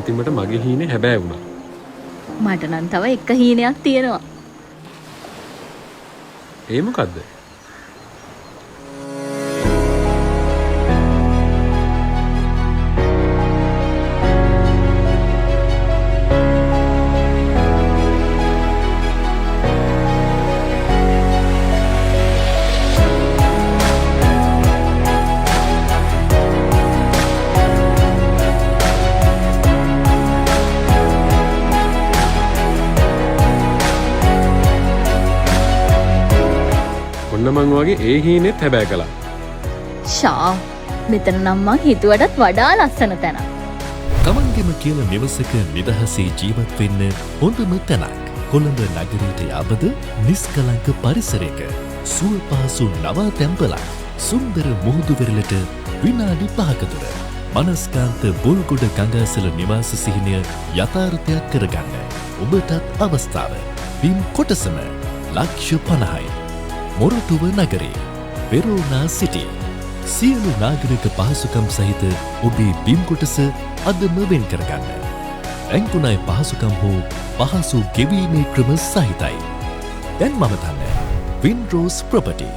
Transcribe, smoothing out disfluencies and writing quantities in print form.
අන්තිමට මගේ හීනේ හැබෑ වුණා. මට නම් තව එක හීනයක් තියෙනවා. ඒ මොකද්ද? ඔන්න මං වගේ ඒ හීනෙත් හැබෑ කළා. ෂා, මෙතන නම් මං හිතුවටත් වඩා ලස්සන තැනක්. තමන්ගෙම කියලා නිවසක නිදහසේ ජීවත් වෙන්න හොඳම තැනක්. කොළඹ නගරයට යාබද නිස්කලංක පරිසරයක සුව පහසු නවාතැන්පලක්, සුන්දර මුහුදු වෙරළට විනාඩි 5ක දුර. මනස්කාන්ත බොල්ගොඩ ගඟාසල නිවාස සිහිනය යථාර්ථයක් කරගන්න ඔබටත් අවස්ථාව. බිම් කොටසම ලක්ෂ 50යි. මොරටුව නගරේ වෙරෝනා සිටි. සියලු නාගරික පහසුකම් සහිත ඔබේ බිම් කොටස අදම වෙන් කරගන්න. බැංකු ණය පහසුකම් හෝ පහසු ගෙවීමේ ක්‍රම සහිතයි. දැන් මම දන්න වින්රෝස් ප්‍රොපර්ටි.